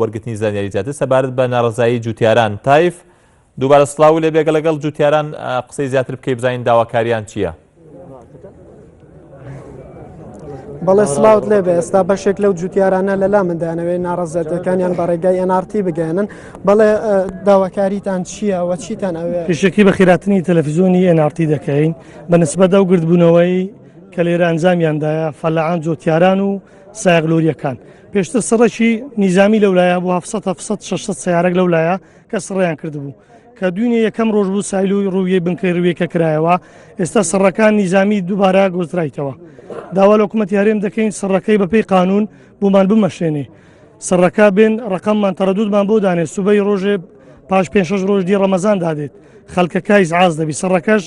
وەرگرتنی زانیاری زیاتر سەبارەت بە ناڕەزایی جوتیاران. تایف، دووبارە سڵاوو لێبێ لەگەڵ جوتیاران قسەی زیاتر بکەی بزانین داواکاریان چییە؟ بەڵێ سڵاوت لێبێ ئێستا بەشێک لەو جوتیارانە لەلا من دانەوێت ناڕەزایەتەکانیان بە ڕێگای NRT بگەێنن بەڵێ داواکاریتان چییە وە چیتان ئەوێ پێشەکی بە خێراتنی تەلەفزیۆنی NRT دەکەین بە نسبەت ئەو گردبوونەوەی کە لێرە ئەنجامیاندایە فەلاعان جۆتیاران و سایەق لۆریەکان پێشتر سڕێکی نیزامی لەولایە بوو 700 700 600 سیارەک لەولایە کە سڕیان کردبوو کە دوینێ یەکەم ڕۆژ بوو سایلوی ڕوویەی بنکەی ڕوویەکە کرایەوە ئێستا سڕەکان نیزامی دووبارە گۆزرایتەوە داوا لە حکوومەتی هەرێم دەکەین سڕەکەی بەپێی قانون بۆمان بمەشێنێ سڕەکە بێن ڕقەممان تەڕەدودمان بۆ دانێ سوبەی ڕۆژێ پاش پێ شش ڕۆژ دی ڕەمەزان دادێت خەڵکەکە ئیزعاز دەبی سڕەکەش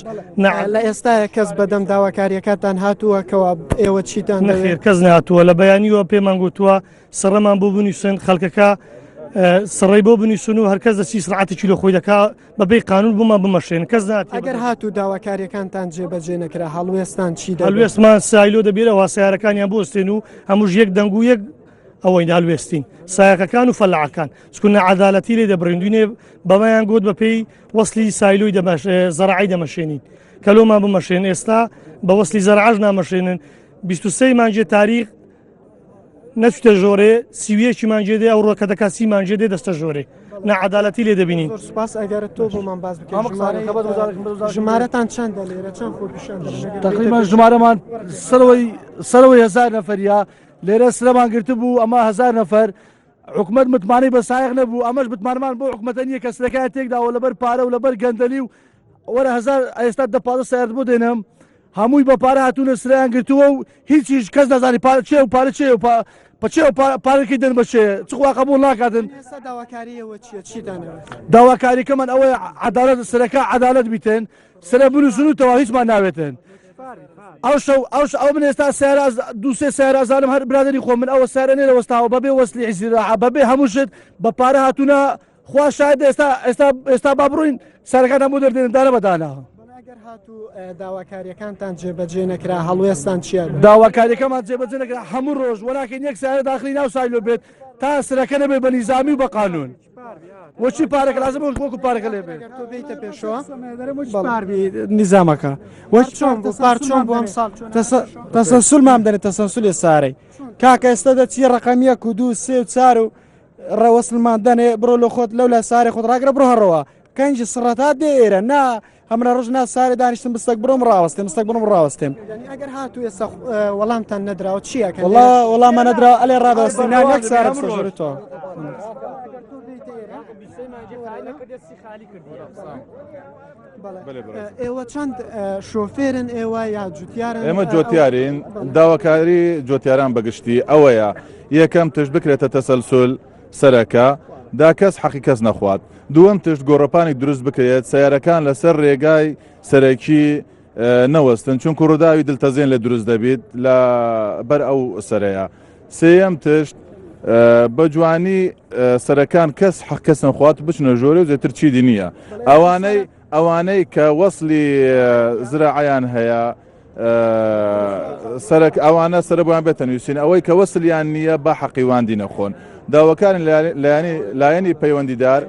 لە ئێستاە کەس بەدەم داواکاریەکەتان هاتووە کەوا ئێوە چیتان نەخێر کەس نهاتووە لە بەیانیوە پێمان گوتووە سڕەمان بۆ بنووسن خەڵکەکە سڕی بۆ بنووسن و هەرکەس دەچی سرعاتێکی لە خۆی دەکا بەبێ قانون بۆمان بمەشێن کەس نات ئەگەر هاتوو داواکاریەکانتان جێبەجێ نەکرا هەڵوێستان چی هەڵوێستمان سایلۆ دەبێرەوە سیارەکانیان بۆستێن و هەمووش یەک دەنگ و یەک ئەوەی هەڵوێستین سایەقەکان و فەلاعەکان چکون نەعەدالەتی لێ دەبڕین دوینێ بەمەیان گوت بەپێی وەسلی سایلۆی دەمەش زەرعی دەمەشێنین کە لۆمان بمەشێن ئێستا بە وەسلی زەرعاش نامەشێنن 23 مانگێ تاریخ نەچتە ژۆرێ سیویەکی مانگێ دێ ئەو ڕۆکە دەکات سی مانگێ دێ دەستە ژۆرێ نەعەدالەتی لێ دەبینین زۆر سوپاس ئەگەر تۆ بۆمان باس بکەیت ژمارەتان چەندە لێرە چەند خۆپیشاندەرن تقریبا ژمارەمان سەرەوەی سەرەوەی هزار نەفەریە لێرە سرەمان گرتبوو ئەمە هەزار نەفەر حکومەت متمانەی بە سایەق نەبوو ئەمەش متمانەمان بۆ حکومەتە نییە کە سرەکان تێکداوە لەبەر پارە و لەبەر گەندەلی و وەرە هەزار ئێستا دە پازدە سەیارت بۆ دێنم هەمووی بە پارە هاتوونە سرەیان گرتووە و هیچیش کەس نازانی پارە چێ و پارە چێ و پەچێ و پارەکەی دەن بە چێ چخوا قبول ناکاتن ئێستا داواکاریەوە چییە چیتانەوە داواکاریەکەمان ئەوەیە عەدالەت سرەکە عەدالەت بیتن سرە بنووسن و تەواو هیچمان ناوێتن ئەو شەو ئەو ئەو من ئێستا سیارە دوو سێ سیارە ئەزانم هەر برادری خۆ من ئەوە سیارە نێرە وەستاوە بەبێ وەسلی عیزراعە بەبێ هەموو شت بە پارە هاتوونە خوا شاهد ئێستا ئێستا ئێستا با بڕۆین سارەکان هەموو دەردێنن دانە بە دانە. ئەگەر هاتوو داواکاریەکانتان جێبەجێ نەکرا هەڵوێستان چییە؟ داواکاریەکەمان جێبەجێ نەکرا هەموو ڕۆژ وەراکەین یەک سیارە داخلی ناو سایلۆ بێت تا سرەکە نەبێت بە نیزامی و بە قانون. وەچی پارەکە لازم وەک وەکو پارەکە لێ بێت تۆ بێیتە پێشەوە نیزامەکە وەک چۆن بوو پار چۆن بوو ئەم ساڵ چۆن تەسەسولمان دەێت تەسەسولی سارەی کاکە ئێستا دەچی ڕقم یەک و دوو سێ و چار و ڕەوەسلمان دەنێ بڕۆ لە خۆت لەو لە سارێ خۆت ڕاگرە بڕۆ هەڕەوە کەنجی سڕەتا دێ ئێرە نا هەمرە ڕژ نا سارێ دانیشتم بستەک بڕۆم ڕاوەستێم بستەک بڕۆم ڕاوەستێم ئەگەر هاتوو ئێستا وەڵامتان نەدراوە چییە کە وەڵا وەڵامە نەدراوە ئەلێ ڕادەوەستین نا یەک سارە بستە ژوورتەوە. ئێوە چەند شۆفێرن ئێوە یا جوتیارن؟ ئێمە جۆتیارین داواکاری جۆتیاران بەگشتی ئەوەیە یەکەم تشت بکرێتە تەسەلسول سەرەکە دا کەس حەقی کەس نەخوات دووەم تشت گۆڕەپانی دروست بکرێت سیارەکان لەسەر ڕێگای سەرەکی نەوەستن چونکو ڕووداوی دلتەزێن لە دروست دەبیت لە بەر ئەو سەرەیە سێیەم تشت بە جوانی سەرەکان کەس حەق کەس نەخوات بچنە ژۆرێ و زێتر چیدی نییە ئەوانەی ئەوانەی کە وەصلی زراعیان هەیە سەرک ئەوانە سەر بۆیان بێتە نووسین ئەوەی کە وەسلیان نییە بە حەقیواندی نەخۆن داواکارن لایەنی پەیوەندیدار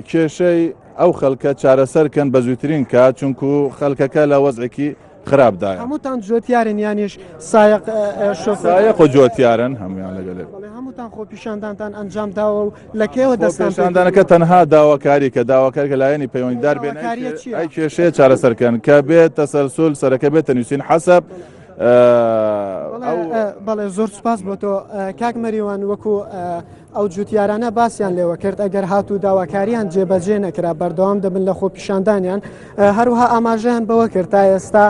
کێشەی ئەو خەڵکە چارەسەر کەن بە زووترین کات چونکو خەڵکەکە لە وەزعێکی خراپدایە. هەمووتان جۆتیارن یانیش سایەق شۆفێر؟ سایەق و جۆتیارن هەموویان لەگەڵێ. بەڵێ هەمووتان خۆپیشاندانتان ئەنجام داوە و لە کەیەوە دەستان پێ خۆپیشاندانەکە تەنها داواکاری کە داواکاری کە لایەنی پەیوەندیدار بێن داواکاریە چییە؟ ئەی کێشەیە چارەسەر کەن کە بێت تەسەلسول سەرەکە بێتە نووسین حەسەب ئەو بەڵێ زۆر سوپاس بۆ تۆ کاک مەریوان وەکو ئەو جوتیارانە باسیان لێوە کرد ئەگەر هاتوو داواکاریان جێبەجێ نەکرا بەردەوام دەبن لە خۆپیشاندانیان هەروها ئاماژەیان بەوە کرد تا ئێستا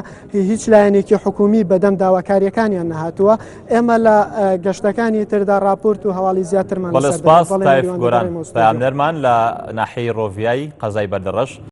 هیچ لایەنێکی حکومی بەدەم داواکاریەکانیان نەهاتووە ئێمە لە گەشتەکانی تردا راپۆرت و هەواڵی زیاترمان بەڵێ سپاس تایف گۆران پەیامنێرمان لە ناحیەی ڕۆڤیای قەزای بەردەڕەش.